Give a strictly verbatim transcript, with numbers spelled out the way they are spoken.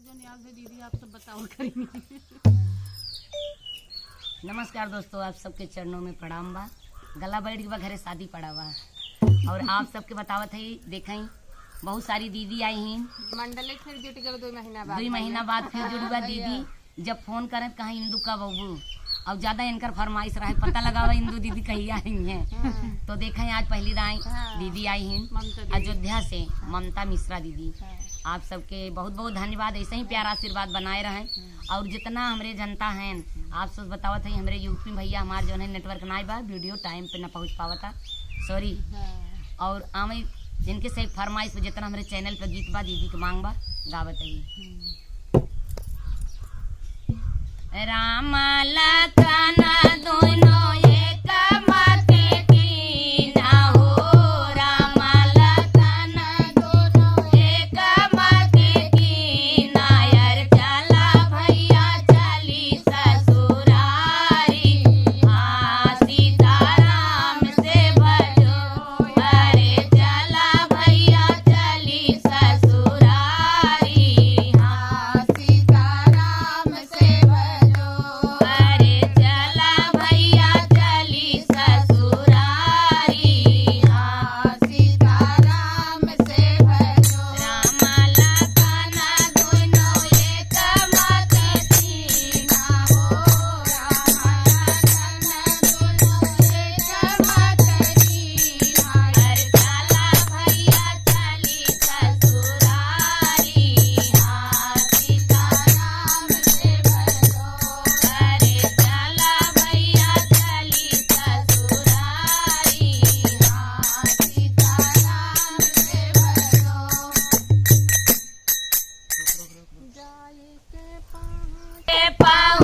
जौन याद है दीदी, आप सब बताओ करेंगे। नमस्कार दोस्तों, आप सबके चरणों में प्रणाम बा। गला बैठ के बा, घरे शादी पड़ा बा। और आप सबके बतावत है, देखें, बहुत सारी दीदी आई हैं। मंडली फिर जुट गए दो महीना बाद। दो महीना बाद फिर जुड़ बा दीदी। जब फोन करत कहाँ इंदू का बबू, और ज्यादा इनकर फरमाइश रहे, पता लगावा इंदू दीदी कहिया आई हैं। हाँ। तो देखें, आज पहली दाई हाँ। दीदी आई हैं ममता दीदी। अयोध्या से, हाँ। ममता मिश्रा दीदी। हाँ। आप सबके बहुत बहुत धन्यवाद, ऐसे ही प्यारा आशीर्वाद बनाए रहें। हम्म। और जितना हमरे जनता हैं, आप सब बतावत है, हमरे यूपी भैया हमार जौन है नेटवर्क नाई बा, वीडियो टाइम पे ना पहुँच पावता, सॉरी। हाँ। और आवे जिनके से फरमाइश पे जितना हमरे चैनल पे गीत बा, दीदी के मांग बा, गावत है। हम्म। राम लखन दुनो एक मत कीना हो, राम लखन दुनो एक मत कीना, यार चला भैया चली ससुरारी, हाँ सीताराम से भजो, अरे चला भैया चली ससुरारी, हाँ सीताराम से भजो। अरे चला भैया चली ससुरारी, हाँ सीताराम से भजो। राम लखन दुनो एक मत कीना हो, राम लखन दुनो एक मत कीना। अरे चला भैया चली ससुरारी, हाँ सीताराम से भजो। अरे चला भैया चली ससुरारी, हाँ सीताराम से भजो। जाए के पहाड़